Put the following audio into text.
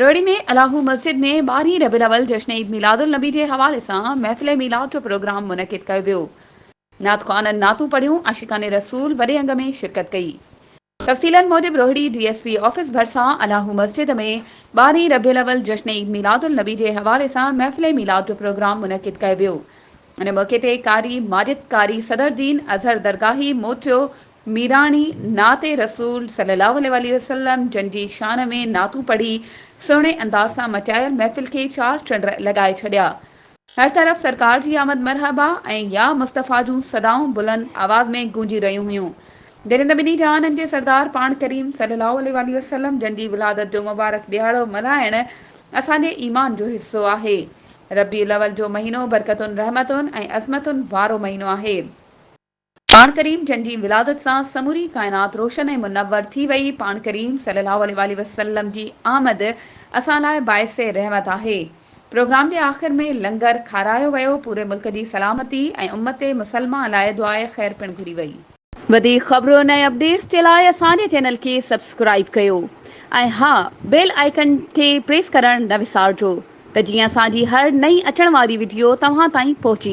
روهڙي ۾ الاهو مسجد ۾ ٻارهين ربيع الاول جشن عيد ميلاد النبي جي حوالي سان محفل ميلاد جو پروگرام منعقد ڪيو ويو. نعت خوانن نعتون پڙهيون، عاشقان رسول وڏي انگ ۾ شرڪت ڪئي. تفصيلن موجب Rohri D S P office ڀرسان الاهو مسجد ۾ ٻارهين ربيع الاول جشن عيد ميلاد النبي جي حوالي سان محفل ميلاد جو پروگرام منعقد ڪيو ويو. ان موقعي تي قاري ماجد قاري صدرالدين اظهر درگاهي موچيو ميراڻي نعت رسول صلي الله عليه واٰله وسلم جن جي شان ۾ نعتون پڙهي سهڻي انداز سان مچايل محفل کي چار چنڊ لڳائي ڇڏيا. هر طرف سرڪار جي آمد مرحبا ۽ يا مصطفيٰ جون صدائون بلند آواز ۾ گونجي رهيون هيون. جڏهن ته ٻنهي جهانن جي سردار پاڻ ڪريم صلي الله عليه واٰله وسلم جن جي ولادت جو مبارڪ ڏهاڙو ملهائڻ اسان جي ايمان جو حصو آهي. ربيع الاول جو مهينو برڪتن، رحمتن ۽ عظمتن وارو مهينو آهي. پاڻ ڪريم جن جي ولادت سان سموري ڪائنات روشن ۽ منور ٿي وئي، پاڻ ڪريم صلي الله عليه واٰله وسلم جي آمد اسان لاء باعث رحمت آهي. پروگرام جي آخر ۾ لنگر کارايو ويو، پوري ملڪ جي سلامتي ۽ امت مسلمه لاء دعاء خير پڻ گهري وئي. وڌيڪ خبرن ۽ اپڊيٽس جي لاء اسان جي چينل کي سبسڪرائيب ڪيو ۽ ها بيل آئيڪن کي پريس ڪرڻ نه وسارجو ته جيئن اسان جي هر نئين اچڻ واري وڊيو توهان تائين پهچي.